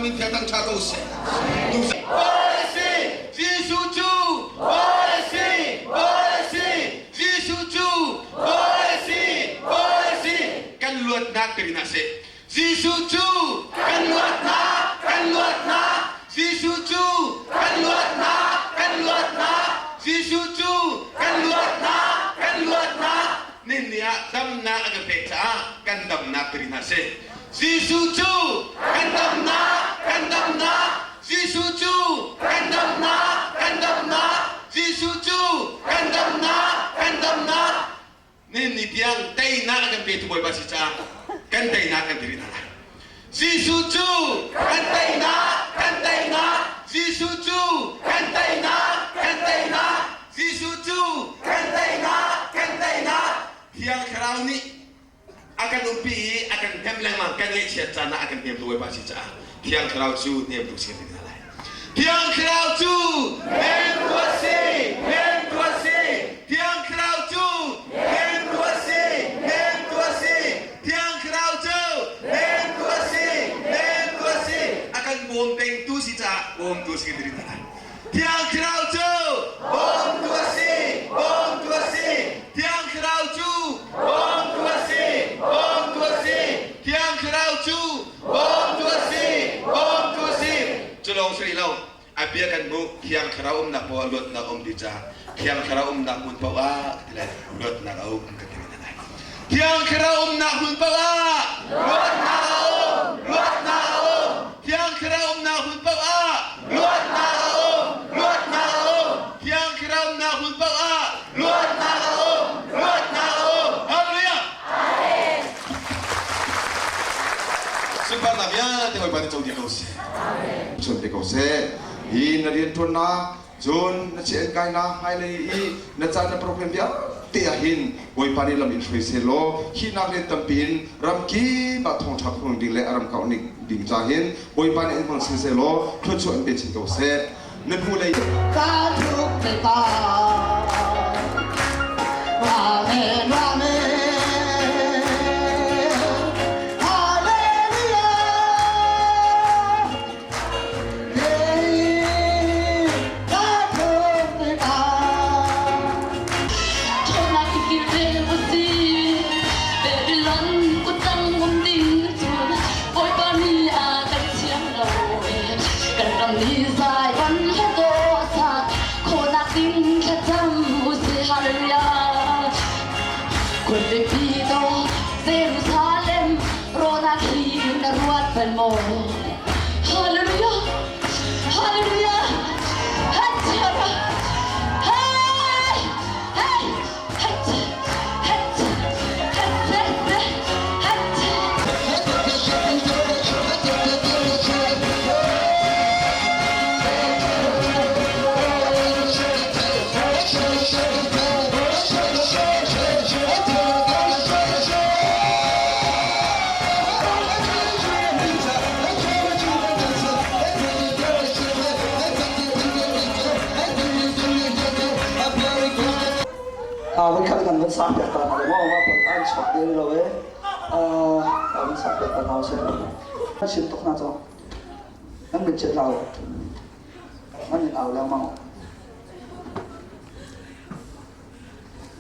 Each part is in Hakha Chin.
min thiang thangṭha ko seh. Bawi a si! Jesuh cu Bawi a si! Bawi a si! Jesuh cu Bawi a si! Bawi a si! Kan luatnak ti hna seh. Jesuh cu kan luatnak, kan luatnak. Jesuh cu kan luatnak, kan luatnak. Jesuh cu kan luatnak, kan luatnak. Ninni ah damnak a kan pek caah kan damnak ti hna seh. Jesuh cu kan damnak, kan damnak. Jesuh cu kan damnak, kan damnak. Jesuh cu kan damnak, kan damnak. Nihin ni tiang teinak a kan petu Bawipa si caah kan teinak kan ti rih hna lai. Jesuh cu kan teinak, kan teinak. Jesuh cu kan teinak, kan teinak. Jesuh cu kan teinak, kan teinak. Thiang Thlarau nih a kan umpi i a kan hnem lengmang kan ngaihchiat caan ah a kan hnemtu Bawipa si caah Thiang Thlarau cu hnemtu si kan ti hna lai. Thiang Thlarau cu hnemtu a si, hnemtu a si. Thiang Thlarau cu hnemtu a si, hnemtu a si. Thiang Thlarau cu hnemtu a si, hnemtu a si. A kan bawm pengtu si caah bawmtu si kan ti hna lai. Thiang Thlarau cu bawmtu a si, bawmtu a si. Thiang Thlarau cu bawmtu a si, bawmtu a si. Thiang Thlarau cu bawmtu a si, bawmtu a si. Cu lawng si rih lo, a bia kan hmuh Thiang Thlarau umnak paoh ah luatnak a um dih caah Thiang Thlarau umnak hmun paoh ah ka ti lai, luatnak a um ka ti rih lai. Thiang Thlarau umnak hmun paoh ah luatnak a um, luatnak a um. Thiang Thlarau umnak hmun paoh ah luatnak a um, luatnak a um. Thiang Thlarau umnak hmun paoh ah luatnak a um, luatnak a um. Hallelujah! Sunparnak vialte Bawipa nih co dih ko seh. Chun te ko seh. Hi na rianṭuannak Cun na chiah kainak hmailei i na caan na program vialte ah hin Bawipa nih lam in hruai sehlaw hinak rian tampi in ramkip ah thawngṭha phung ding le a ram kauh ding ca hin Bawipa nih in hmang sin sehlaw thluachuah in pe chin ko seh. Na hnulei Ka tluk te pa Amen Amen Hallelujah Jerusalem ronak hi na ruat bal maw? Hallelujah! Hallelujah! Hatchara! Hey! Hey! Hatch! Hatch! Hatch! Hatch! Van khat kan van sak piak ta hna maw ma pon an chuak ding lo e van sak piak ta hna se an sim tuk hna cong nan min chet lau nan in au lengmang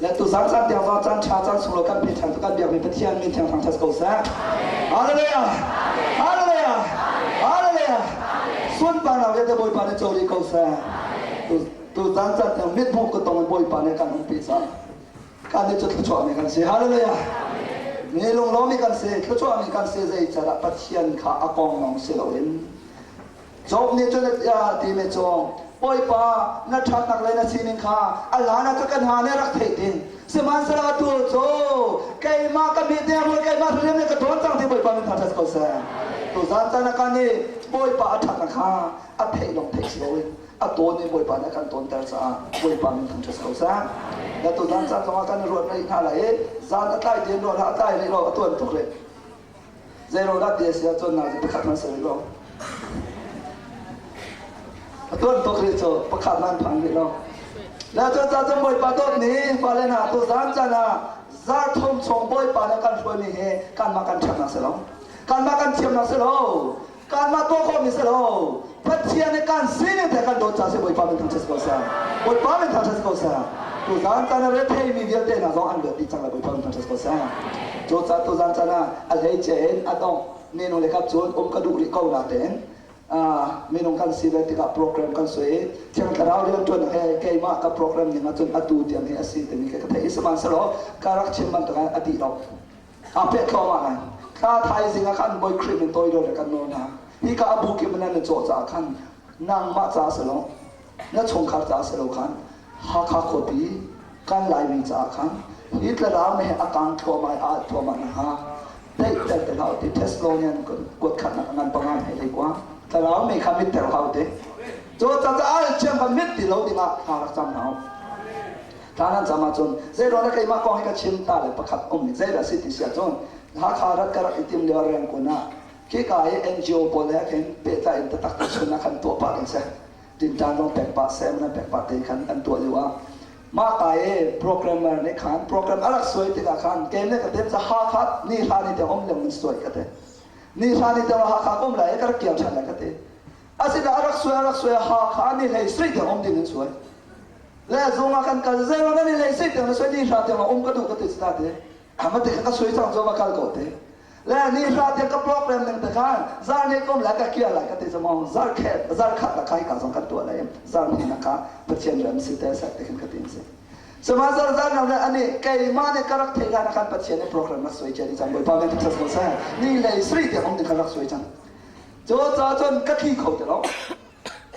Le tuzan caan tiang zong caan ṭha caan sunglawi kan pe ṭhan kan biakmi Pathian min thiang thangṭhat ko seh. Hallelujah! Hallelujah! Hallelujah! Sunparnak vialte Bawipa nih co rih ko seh. Tuzan caan tiang mithmuh ka tong in Bawipa nih kan umpi cang. Kan nih cu thluachuahmi kan si. Hallelujah! Mi lunglawmi kan si, thluachuahmi kan si zeicadah Pathian kha a kong lawng si loin Job nih cun a timi cu Bawipa na ṭhatnak le na sining kha a hlan ah cun kan ha nih rak theih ding sihmanhsehlaw atu cu keimah ka mi te hmur keimah hriam nih ka ṭawn cang ti Bawipa min thangṭhat ko seh tuzan caan ah kan i Bawipa a ṭhatnak kha a theih lawng theih si loin a tawn i Bawipa nih a kan tawnter caah Bawipa min thangṭhat ko seh na tuzan caan zongah kan i ruat rih hna lai i zan a tlai ti ruah hlah a tlai rih lo a tuan tuk rih Zeiro dah ti a si ahcun na pakhat hmanh si rih lo. A tuan tuk rih cu pakhat hmanh phang rih lo. Le cun ca cun Bawipa dawt ni fale hna tu zan caan ah zar thum chung Bawipa nih kan hruaimi hi kanmah kan ṭhatnak si lo. Kanmah kan thiamnak si lo. Kanmah tuah khawhmi si lo. Pathian nih kan sining te kan dawt caah si Bawipa min thangṭhat si ko seh. Bawipa min thangṭhat si ko seh. Tuzaan caan ah retheimi vialte hna zong an luat dih cang lai Bawipa min thangṭhat si ko seh. Cucaah tuzaan caan ah a hleice in a dongh minung le kap cun um ka duh rih ko natein minung kan si ve tikah program kan suai i Thiang Thlarau rianṭuannak he keimah ka program ning ahcun atu tiang hi a si timi ka theih i sihmanhsehlaw ka rak chim bantuk a dih lo. Aa peh thluahmah lai. Thla thaizing ah khan Bawi Khrih min toidor le kan nawl hna. Hika a bu kip in nan i cawh caah khan nangmah caah si lo, na chungkhar caah si lo khan Hakha khuapi kan Laimi caah khan hi tlarau he a kang thluahmah i a alh thluahmah nakhnga daihter te hlah u ti Thessalonian kuat khatnak a ngan panga hei hlei kua. Thlarau mi kha mitter hlah u ti. Cu caah thiam kha mit ti lo dingah thla rak cam hna u. Thla nan cam ahcun zeiruang dah keimah kong hi ka chim ta le pakhat um i zeidah si ti si ahcun Hakha rat ka rak i tim lio rengkun ah khika i NGO pawl he khin pehtlai in taktak te chun ah khan tuah pah ding si. Tinṭan zong pek pah sem nan pek pah te khan an tuah lio ah mah ka i programmer nih khan program a rak suai tikah khan kem le ka tem ca Hakha ni hla ni tiang um leng in suai ka te. Ni hla ni tiang Hakha ka um lai i ka rak kir ṭhan lai ka te. Asinain a rak suai a rak suai Hakha ni hlei sui tiang um ding in suai. Le zung ah kan kal zei nan i lei sei tiang na soi ni hra tiang um ka duh ka ti ta te ama te ka soi cang zo ma kal ko te le ni hra tiang ka program ning te khan zar ne kom lai ka kia lai ka ti zamong zar khe zar khat la kai ka zong kan tua lai zar ni na ka pathian ram si te sa te khan ka tin se sama zar zar na le ani keima ne ka rak thei na kan pathian ne program na soi che ni chang boi pa men thas ko sa ni lei sri te om ni ka rak soi chang cho cha chon ka thi kho te lo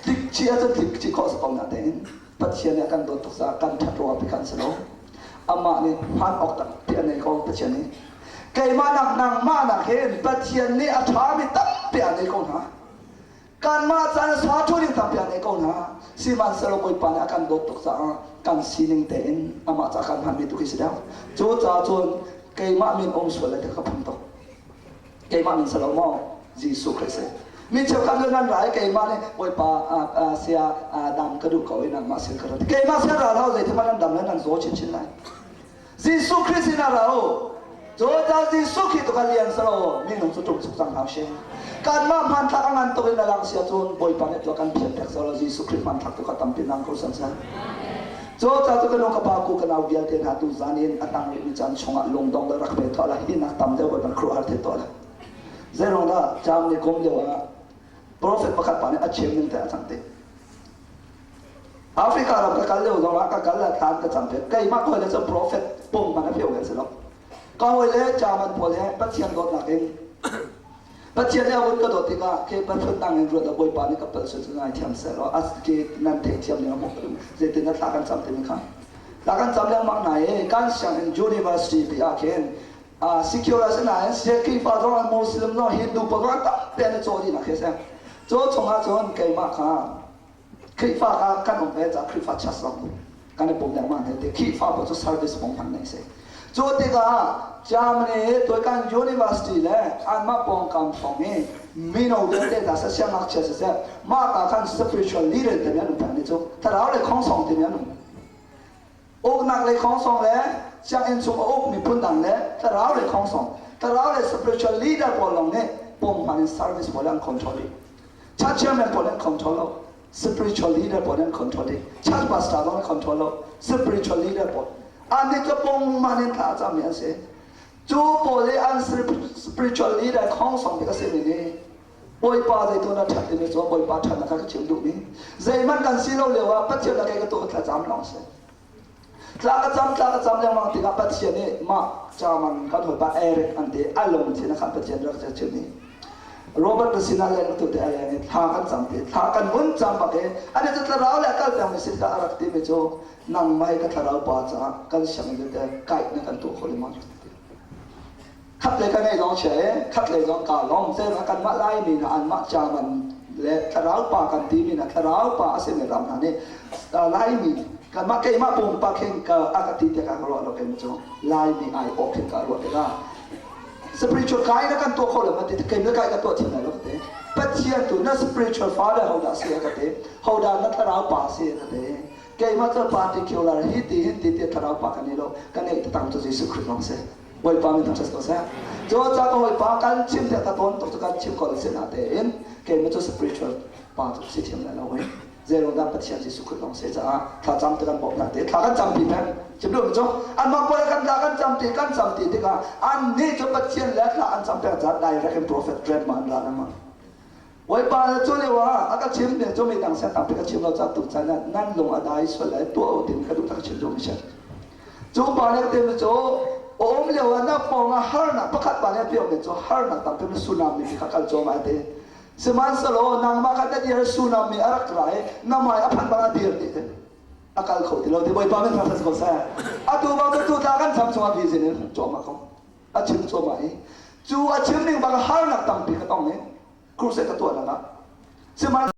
Tlik chih ahcun tlik chih khawh si ko natein Pathian nih a kan dawt tuk caah kan ṭhat ruangah pi khan si lo. Amah nih hman awk tampi a nei ko Pathian nih. Keimah nak nangmah nak hin Pathian nih a ṭhami tampi a nei ko hna. Kanmah caan sa ṭhu ding tampi a nei ko hna. Sihmanhsehlaw Bawipa nih a kan dawt tuk caah kan sining tein amah ca kan hmanmi tu khi si deuh. Cu caah cun keimah min um sual le ti ka phun tuk. Keimah min si lo maw? Jesuh Khrih si. Mi cheukhat cu nan ra i keimah nih Bawipa sia dam ka duh ko i nangmah sin ka rat. Keimah sin ra hlah u zeithil hmanh nan dam le nan zaw chinchin lai. Jesuh Khrih sin ah ra u. Cu Jesuh Khrih tu kha lian si lo minung cu ṭum suk cang hna usih. Kanmah hmanthlak a ngan tuk in a lang sia cun Bawipa nih tuah kan phiat pek sawh Jesuh Khrih hmanthlak tu kha tampi nang ko san seh. Cu ca cu ka nu ka pa ku ka nau vialte hna tu zan in a tang rihmi caan chungah lungdong le rak pe tuah la hi nak tam deuh ban khuaruahhar the tuah la. Zeiruang dah cam ni kum lio ah prophet pakhat pa nih a chim ning te a cang te. Africa ram ka kal lio zong ah ka kal la thlan ka cam te keimah ko le cu prophet pung man a pheu ke si lo. Ka hawi le German pawl he Pathian dawtnak in Pathian nih a vun ka dawt tikah ke pathun dang in ruat la Bawipa nih ka palh sual cu ngaithiam seh law as ke nan theihthiam ning a hmuh ka duh zeitin dah thla kan cam timi kha thla kan cam lengmang hna i kan sianginn university pi ah khin secular si nain Khrihfa zong Muslim zong Hindu pawl zong tampi an i cawh dih nak khi a si cu chungah cun keimah kha Khrihfa kha kan um ve caah Khrihfa church zong kan i pum lengmang hna ti Khrihfa pawl cu service pung hman nei si. Cu tikah Germany tuikan University le anmah pawngkam hrawng i mino vialte hna seh siangngakchia siseh mah ka khan spiritual leader timi an um peng ni cu thlarau le khongsong timi an um. Uknak lei khongsong le sianginn chung a uk miphun dang le thlarau lei khongsong thlarau le spiritual leader pawl lawng nih pum hman in service pawl an control dih. Church chairman pawl an control lo. Spiritual leader pawl an control dih. Church pastor zong an control lo. Spiritual leader pawl. An nih cu pum hman in thla a cammi an si. Cu pawl i an spiritual leader khongsong bik a simi nih Bawipa zeitu na ṭhat timi cu Bawipa ṭhatnak kha ka chim duhmi. Zeihmanh kan si lo lio ah Pathian na kei ka tuah thla cam lawng si. Thla ka cam thla ka cam lengmang tikah Pathian nih mah German kan hawipa Eric an ti a lungthin a khan Pathian rak ka chim i Robert ka sinah leng tu te a leng i thla kan cam ti thla kan vun cam bak i ani cu thlarau le kal peng mi sin ka a rak timi cu nangmah hi ka thlarau pa caah kan sianginn te kaih na kan tuah kho le ma khat lei ka ngeih zong chia e khat lei zong ka lawm zeirang kanmah Laimi hna anmah German le thlarau pa kan timi hna thlarau pa a simi ram hna nih Laimi kanmah keimah pumpak hin ka a ka ti tikah ka ruah lo keimah cu Laimi ai awk hin ka ruah tikah spiritual kai na kan tuah kho lo ma ti keimah kai ka tuah thiam lai lo ka ti Pathian tu na spiritual father hodah si a ka ti hodah na thlarau pa si a ka ti keimah cu particular hi ti hin ti ti thlarau pa kan nei lo ka neih tang cu Jesuh Khrih lawng si. Bawipa min thangṭhat ko seh. Cu ca ka hawipa kan chim tiah ka tawn tuk cu kan chim ko si natein keimah cu spiritual pa cu si thiam lai lo hoi. Zeirung dah Pathian Jesuh Khrih lawng si caah thlacam te kan bawmh hna te thla kan campi peng. Chim duh mi cu anmah pawl kan thla kan camti kan camti tikah annih cu Pathian le thla an cam peng caah direct in prophet grandma an ra lengmang. Bawipa le cu lio ah a ka chim mi cu mi dang sian tampi ka chim lo caah tu caan ah nan lung a dai sual lai tuah u tin ka duh tak chim duh mi si. Cu pa nih ti mi cu um lio ah na pawng ah harnak pakhat pa nih a piak mi cu harnak tampi mi tsunami mi kha kal cuahmah ti. Sihmanhsehlaw nangmah kha na dir tsunami a rak ra i na hmai a phanh bang a dir ti a kal kho ti lo ti Bawipa min thangṭhat ko seh. Atu bang cu tu tla kan cham chungah vision in cuahmah ko. A chim cuahmah i cu a chim ning bang harnak tampi ka tong i crusade ka tuah nak ah sihmanhsehlaw.